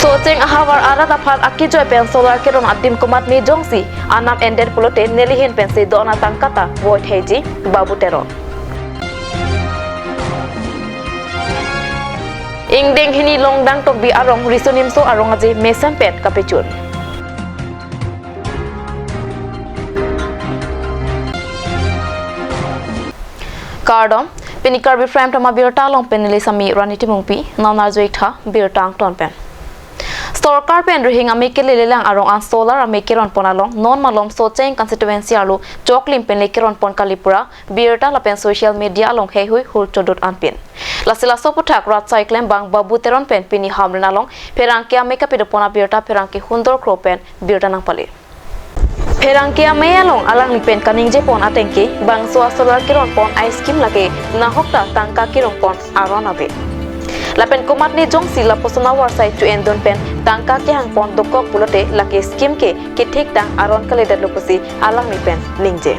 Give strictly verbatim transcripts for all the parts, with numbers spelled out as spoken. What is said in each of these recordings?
Socheng ahavar arat aphan akejoi pen solar keron adim komatne jongsi anam endet pulote nelihin pensi do-an atangka ta voithai ji Babu Teron. Ingdeng hini Longdang Tokbi arong Riso Nimso Arong Aje mesen pen kapechun. Kardom, pini Karbi Prime Time abirta along pen neli Sami Rani Timungpi, non arjui tha birta angton pen. Sorkar pen rihing amei kelelelang arong an solar amei keron pon along non malom Socheng constituency arlo choklim pen le keron pon kali pura birta lapen social media along heihui hur chodot anpin. Lasi laso aputhak rat asai klembang Babu Teron pen pini Hamren along pherangke amei kapido pon abirta pherangke Hundor Kro pen birta nangpale. Pherangke amei along alangli pen kaningje pon ateng ke bangso a solar keron pon a scheme lake nahok ta tangka kerong pon aron ave. Lapen komatne jongsi lapuson avar asai chu-en dun pen tangka kehang pon dokok pulote lake scheme ke kethik tang aron kalidet lo pusi alangli pen ningje.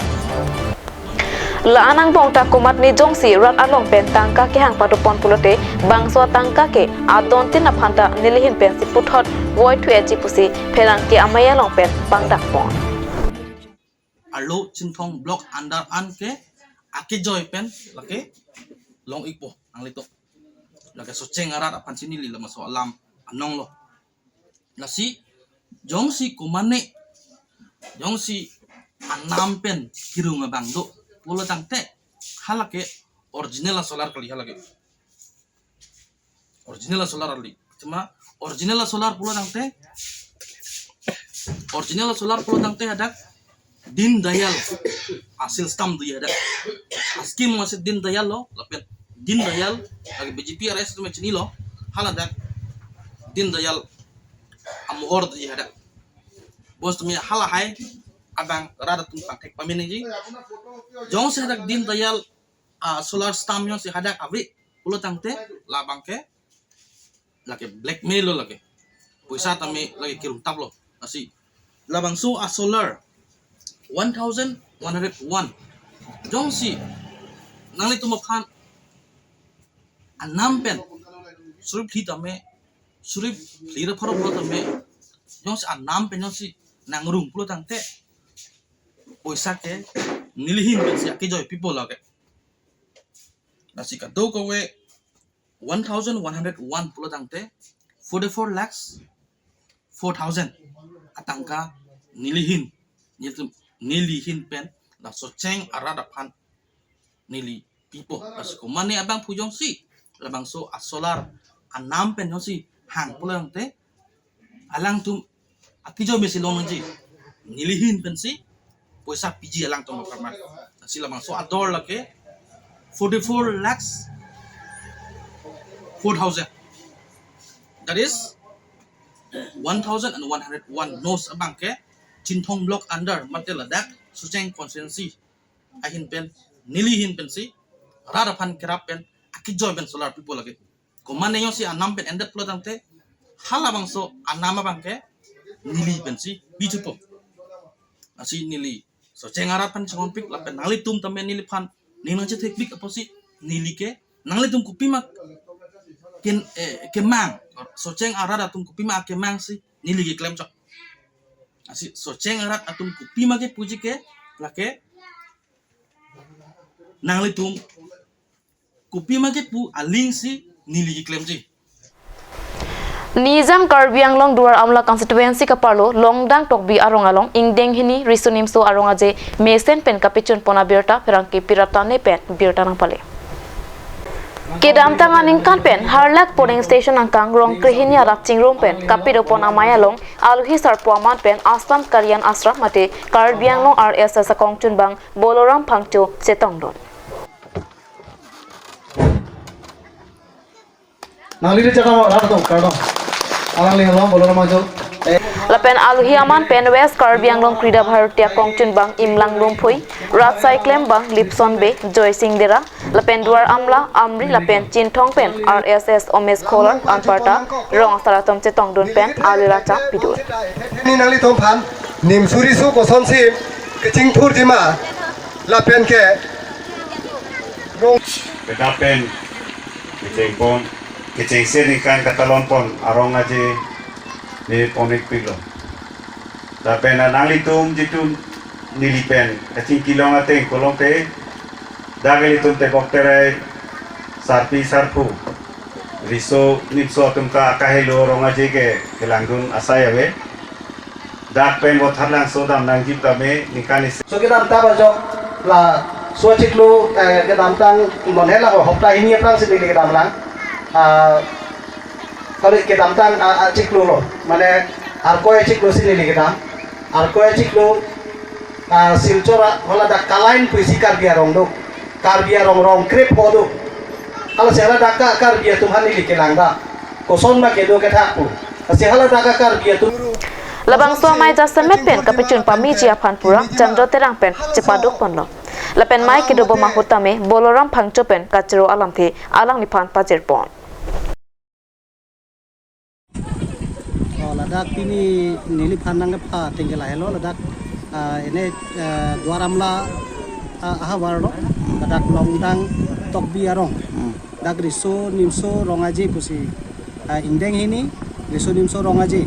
La-an angbong ta komatne jongsi rat along pen tangka kehang pado pon pulote bangso atangka ke adon tin aphan ta nelihin pensi puthot voithai ji pusi pherangke amei along pen pangdak pon. Arlo Chinthong block under an ke akejoi pen lake long-ikpo nanglitum. Lake Socheng arat aphan si neli labangso alam anong lo. Lasi jongsi komatne, jongsi anam pen kerung abang do pulo tangte halake original a solar kali halake. Original a solar kali. Cuma original a solar pulo tangte, original a solar pulo tangte hadak Deen Dayal a system do hadak. A scheme masi Deen Dayal lo, lapen Deen Dayal lake B J P R S tu me chinilo, hala dak Deen Dayal amohor do hadak. Bos tumi hala hai abang rat atum pangthek pameneji. Jongsi hadak Deen Dayal a solar stamp jongsi hadak ave pulo tangte labang ke lake blackmail lo lake. Poisa tame lake kerung tap lo. Lasi labangso a solar one thousand one hundred one jongsi nanglitum aphan anam pen suri phli tame, suri phli ra pharo pharo tame jongsi anam pen jongsi nangrung pulo tangte poisa ke nelihin pensi akejoi pipo lake. Lasi kadokave one thousand one hundred one pulo tangte forty-four lakhs four thousand atangka nelihin, nelitum, nelihin pen la Socheng arat aphan neli pipo. Lasi komatne abang phu jongsi labangso a solar anam pen jongsi hang pulo tangte alangtum akejoi mesi long nangji. Nelihin pensi poisa piji alangtum apharman. Lasi labangso ador lake forty-four lakhs four thousand. That is one thousand and one hundred one nos abang ke Chinthong block under mate ladak Socheng constituency ahin pen nelihin pensi rat aphan kerap pen akejoi pen solar pipo lake. Komatne jongsi anam pen endet pulo tangte halabangso anam abang ke neli pensi pi thupo. Lasi neli Socheng arat aphan chinghonpik lapen nanglitum tame neliphan ning nangchethekpik apotsi neli ke nanglitum kopima ken, eh, kemang, Socheng arat atum kopima kemang si neli keklem chot. Lasi Socheng arat atum kopima kepuji ke lake nanglitum kopima kepu aling si neli keklemji. Nijang Karbi Anglong Duar Amla constituency kaparlo Longdang Tokbi arong along ingdeng hini Riso Nimso Arong Aje mesen pen kapechun pon abirta pherangke Piratane pen birta nangpale. Kedamtang aningkan pen Harlak polling station angkang rong krehini arat chingrum pen kapido pon amei along alohi sarpo aman pen Assam Kalyan Ashram mate Karbi Anglong R S S akongchunbang Boloram Phangcho chetongdun. Nangli di chakam rat dong, kardom. Alangli along Boloram Phangcho. Eh. Lapen alohi aman pen West Karbi Anglong Krida Bharati akongchunbang Imlang Lumphui, rat asai klembang Lipson Bey, Joysing Dera, lapen Duar Amla, Amri lapen Chinthong pen R S S Omes Kholar anparta rong asar atum chetongdun pen alila chap pidun. Ni nanglitumphan nimso riso kosonsi kechingthurjima lapen ke rong. Kedapen kecheng pon, kechengsi ningkan katalon pon Arong Aje Ne pon-ikpiklo. Lapen nanglitum jitu neli pen kachingki long ateng kolong te, dak ilitum tebok terai sarpi sarpo, riso nimso atum ka akahelo Rong Aje ke kelangdun asai ave. Dak pen Vothatlangso dam nangji tame ningkan isi. So kedamtang ajok laso achiklo, eh, kedamtang non hela ho hopta hini aphrangsi neli kedam lang. Ah, kali kedamtang, ah, achiklo lo. Mane Arkoi achiklo si neli kedam. Arkoi achiklo, ah, Silchar a, hala dak Kalain pusi Karbi arong do. Karbi arong rong krep ho do. Hala si hala dak ka Karbi atum aphan neli kelang da. Koson ma kedo kethak pu. Asi hala dak ka Karbi atum. Labangso amei jasemet pen kapachun pameji aphan pura Chandra Terang pen chepaduk ponlo. Lapen mei kedo bom ahut tame Boloram Phangcho pen kachoro alamthe alangliphan pajir pon. Oh, ladak pini neliphan nangkepha ateng ke lahelo ladak, ah, ene, ah, Duar Amla, ah, ahavar lo, ladak Longdang Tokbi arong. Hmm. Dak Riso Nimso Rong Aje pusi, ah, ingdeng hini, Riso Nimso Rong Aje,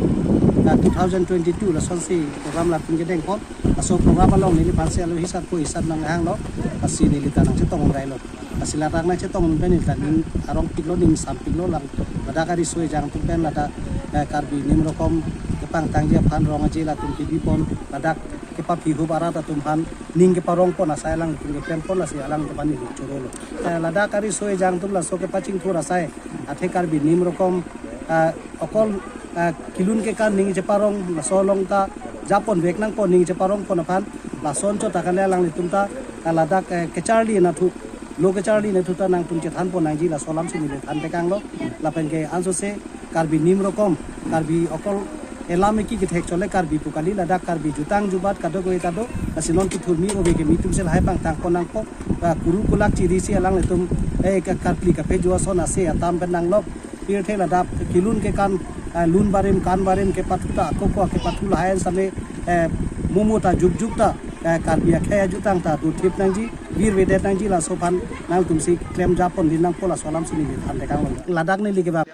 ah, two thousand twenty-two lasonsi program latum kedeng pon. Laso program along neliphansi alo hisap ko hisap nanghanglo, lasi neli ta nangchetong railo. Lasi ladak nangchetong pen neli ta ning arongpiklo, ning sampiklo lang. Ladak ariso ejang atum pen ladak, eh, Karbi Nim Rokom kepangtangji aphan Rong Aje latum kebi pon, ladak kepaphi hup arat atum aphan ning keparong pon asai alangtum keklem pon, lasi alangtum aphan neli chorolo. Eh, ladak ariso ejang atum laso kepachingthur asai, athe Karbi Nim Rokom, eh, okol, eh, kelun kekan ning cheparong, laso along ta japon vek nangpon ning cheparong pon aphan, laso anchot ta kali alanglitum ta, eh, ladak, eh, kecharli anatthu, lo kecharli anatthu ta nangtum chethan pon nangji laso alamsi neli than tekanglo, lapen ke ansose Karbi Nim Rokom, Karbi okol elam eki kethek chole Karbi pu kali, ladak Karbi jutang jubat kadokave ta do, lasi non kethurmi ove kimi atumsi lahai pangtang pon nangpo, ah, kuru kulak chirisi alanglitum, eh, ka karkli kaphejo ason ase atam pen nanglok, pirthe ladak kelun kekan, ah, lun barim kan barim kepathu ta, ako ko kepathu lahai sale, eh, mumu ta jukjuk ta, eh, Karbi akhei ajutang ta dothip nangji, virvedet nangji laso aphan nangtumsi klem japon din nangpo laso alamsi neli than tekanglo. Ladak neli kebak.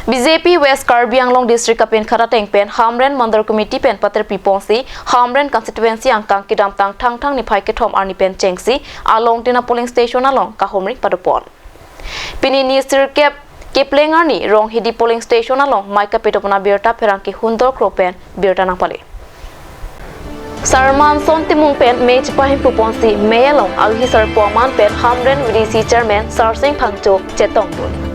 B J P West Karbi Anglong District kapinkhat ateng pen Hamren Mandal Committee pen paterpi ponsi Hamren Constituency angkang kedamtang Thangthang niphai kethom arni pen chengsi Alongtina polling station along kahumri padopon. Pini ni sirkep Keplang arni Ronghidi polling station along mei kapedopon abirta pherangke hundor kro pen birta nangpale. Sarmanson Timung pen mei chepahemphu ponsi mei along alhi sarpo aman pen Hamren V D C Chairman Sarsing Phangcho chetongdun.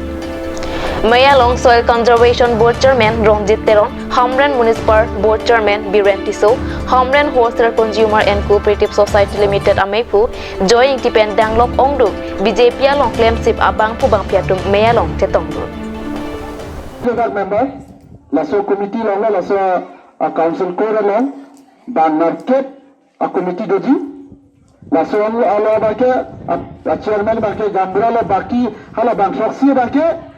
Mei along Soil Conservation Board Chairman Rongjit Teron, Hamren Municipal Board Chairman Biren Tisso, Hamren Wholesale Consumer and Cooperative Society Limited amephu Joy Ingti pen danglok ongdung B J P along klemsip abangphu bangphi atum mei along chetongdun. Member, laso committee along, laso, ah, council core along, bang narkep a committee doji, laso along abangke, a, a chairman abangke gaonbura lo, baki hala bangthrok si abangke,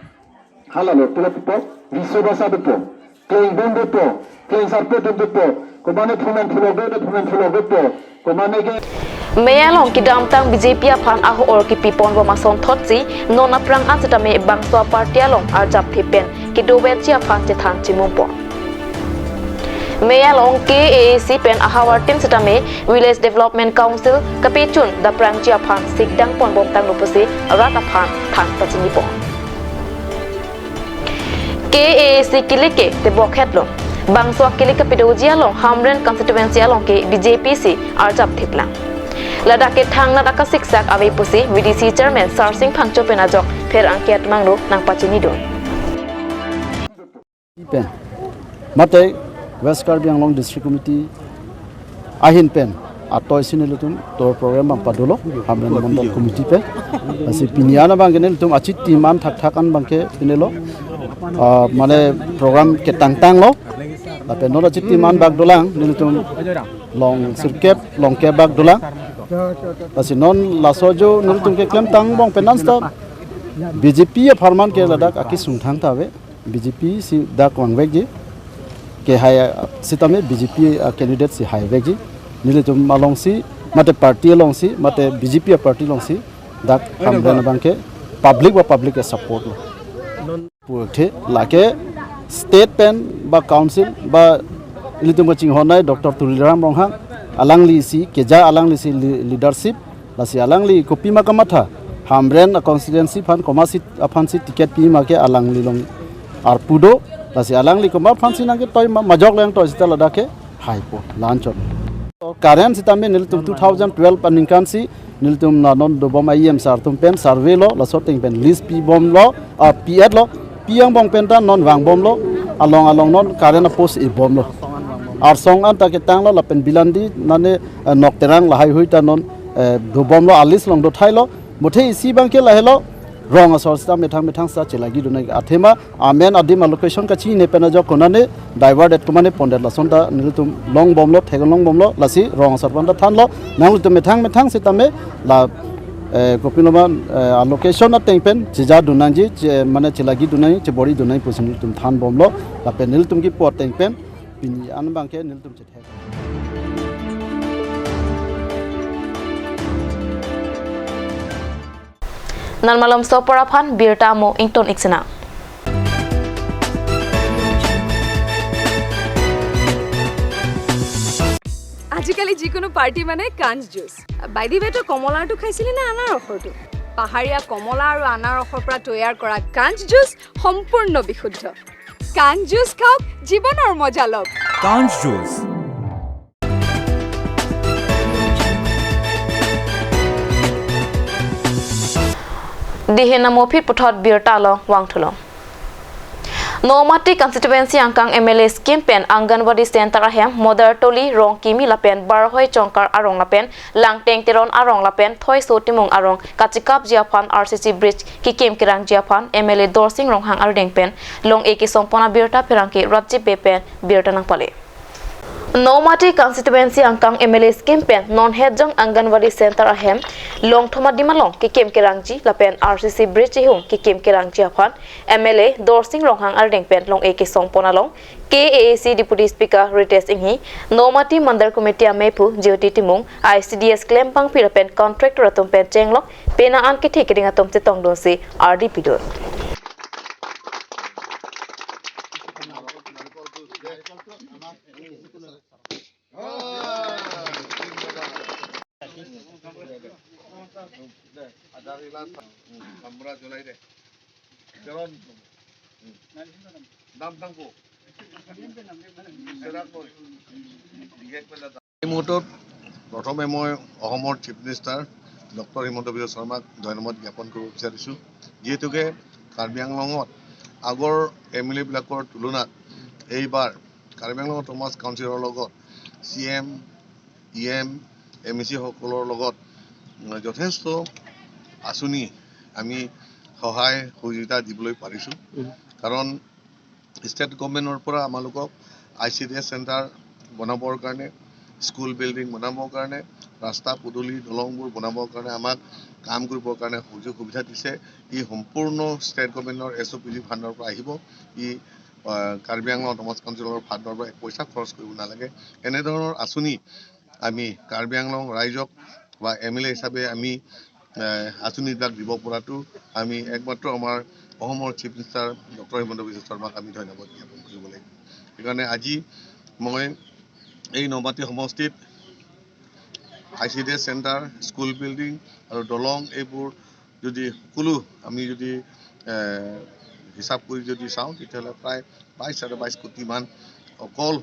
hala lo, pulo pupo, riso basa dopo, kleng bun dopo, kleng sarpo dun dopo, komane phumen phulok do, phumen phulok dopo, komane ke. Mei along kedamtang B J P aphan aho-or kepipon bom asonthotsi, non aphrang an setame bangso aparty along arjapthip pen kedovekji aphan chethan chimum pon. Mei along K A A C pen ahavar atum setame Village Development Council kapechun daprangji aphan sikdang pon bomtanglo pusi rat aphan than pachini pon. K A A C kelek ke tebok hetlo. Bangso akelek kapedoji along Hamren constituency along ke B J P si arjapthip lang. Ladak ke thangnat akasiksak ave pusi V D C Chairman Sarsing Phangcho pen ajok pherangke atmangru nangpachinidun. Pen mate West Karbi Anglong District Committee ahin pen atoi si nelitum tour program abang padolo, Hamren Mondol Committee pen. Lasi pini an abangke nelitum achitim an thakthak an abangke pinelo. Ah, mane program ketangtanglo. Lapen non achitim an bak dolang, nelitum long sirkep, long kep bak dolang. Lasi non laso jo nelitum keklemtang angbong pen an seta B J P apharman ke ladak akesung thangta ave. B J P si dak vangvekji, kehai sitame B J P, ah, candidate si haivekji. Nelitum alongsi Mate party alongsi, mate B J P party alongsi, dak Hamren abang ke public ba public ke support lo. Puthe lake state pen ba council ba ilitum kachinghon nai Doctor Tuliram Ronghang, alanglisi keja alanglisi li-, leadership, lasi alangli kopima kamatha, Hamren a constituency aphan komatsi aphansi ticket pima ke alangli along arpu do, lasi alangli komat aphansi nangketoi ma, majok leng toi sita ladak ke haipo, la-anchot. Current sitame nelitum two thousand twelve aningkansi nelitum la non dobom E M sir atum pen survey lo, laso ateng pen list pibomlo, ah, pi-et lo, pi angbong pen ta non vangbomlo, along along non current a post ibomlo. Arsong an ta ketanglo lapen Bilandi nane, eh, Nokterang lahaihui ta non, eh, dobomlo, a list along dothailo, muthe isi abang ke lahelo, rong asor sita methang methang sita chelagi dunai athema amen adim allocation kachini pen ajok konane divert et komane pondet lason ta nelitum longbomlo, theklongbomlo, lasi rong asor aphan ta thanlo, nanglitum methang methang sitame la, eh, kopiloma, eh, allocation ateng pen cheja dunnangji, che, mane chelagi dunnang, chebor-i dunnang pusi nelitum thanbomlo, lapen nelitum kipu ateng pen pini an abang ke nelitum chethe. Non malom sopor aphan birta amo ington ik sinang. আজিকালি যিকোনো পাৰ্টি মানে কাঞ্চ juice. By the ৱে, তই কমলাৰটো খাইছিলি নে আনাৰসৰটো? পাহাৰীয়া কমলা আৰু আনাৰসৰ পৰা তৈয়াৰ কৰা কাঞ্চ জুচ সম্পূৰ্ণ বিশুদ্ধ। কাঞ্চ জুচ খাওক, জীৱনৰ মজা লওক। কাঞ্চ juice. Dihen amo aphi puthot birta along vangthulo. Nomati constituency angkang M L A scheme pen Anganwadi center ahem Modar Toli, Rongkimi lapen Barhoi Chongkar arong lapen Langteng Teron arong lapen Thoiso Timung arong kachikapji aphan R C C bridge kekim kerangji aphan M L A Dorsing Ronghang arideng pen long-e kesongpon abirta pherangke Rajib Bey pen birta nangpale. Nomati constituency angkang M L A scheme pen non hetjong Anganwadi center ahem longthom adim along kekim kerangji lapen R C C bridge ehung kekim kerangji aphan M L A Dorsing Ronghang arideng pen long-e kesongpon along K A A C Deputy Speaker Ritesh Enghi, Nomati Mandal Committee amephu Jyoti Timung, I C D S klembangpi lapen contractor atum pen chenglok penang an kethe keding atum chetongdunsi ardi pidun. এই মুহূৰ্তত প্ৰথমে মই অসমৰ chief minister doctor Himanta বিশ্ব শৰ্মাক ধন্যবাদ জ্ঞাপন কৰিব বিচাৰিছোঁ, যিহেতুকে কাৰ্বি আংলঙত আগৰ এম এল এবিলাকৰ তুলনাত এইবাৰ কাৰ্বি আংলং অট'নমাছ কাউন্সিলৰ লগত C M, E M, M E চিসকলৰ লগত যথেষ্ট আঁচনি আমি সহায় সহযোগিতা দিবলৈ পাৰিছোঁ। উম। কাৰণ ষ্টেট গভৰ্ণমেণ্টৰ পৰা আমালোকক I C D S centre বনাবৰ কাৰণে, স্কুল বিল্ডিং বনাবৰ কাৰণে, ৰাস্তা পদূলি দলংবোৰ বনাবৰ কাৰণে আমাক কাম কৰিবৰ কাৰণে সুযোগ সুবিধা দিছে। ই সম্পূৰ্ণ ষ্টেট গভৰ্ণমেণ্টৰ এছ অ' পি জি ফাণ্ডৰ পৰা আহিব। ই, আহ, কাৰ্বি আংলং অট'নমাছ কাউন্সিলৰ ফাণ্ডৰ পৰা এক পইচা খৰচ কৰিব নালাগে। এনেধৰণৰ আঁচনি আমি কাৰ্বি আংলং ৰাইজক বা এম এল এ হিচাপে আমি, এ, আঁচনিবিলাক দিব পৰাটো আমি একমাত্ৰ আমাৰ অসমৰ চিফ মিনিষ্টাৰ ডক্টৰ হিমন্ত বিশ্ব শৰ্মাক আমি ধন্যবাদ জ্ঞাপন কৰিব লাগিব। সেইকাৰণে আজি মই এই নমাটি সমষ্টিত I C D S centre, school building আৰু দলং এইবোৰ যদি সকলো আমি যদি, এ, হিচাপ কৰি যদি চাওঁ, তেতিয়াহ'লে প্ৰায় বাইছ, চাৰে বাইছ কোটিমান অকল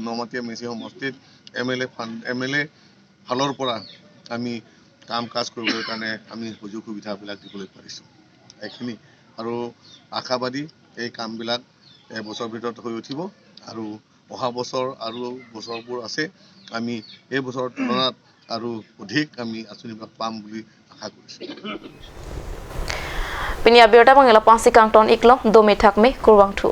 নমাটি এম এ চি সমষ্টিত এম এল এ ফাণ্ড, এম এল এ ফালৰ পৰা আমি কাম কাজ কৰিবৰ কাৰণে আমি সুযোগ সুবিধাবিলাক দিবলৈ পাৰিছোঁ। এইখিনি আৰু আশাবাদী এই কামবিলাক এবছৰ ভিতৰত হৈ উঠিব আৰু অহা বছৰ আৰু বছৰবোৰ আছে, আমি এই বছৰৰ তুলনাত আৰু অধিক আমি আঁচনিবিলাক পাম বুলি আশা কৰিছোঁ। Pini abirta abang la-ansi kangton iklo, dome thakme, kurvangthu.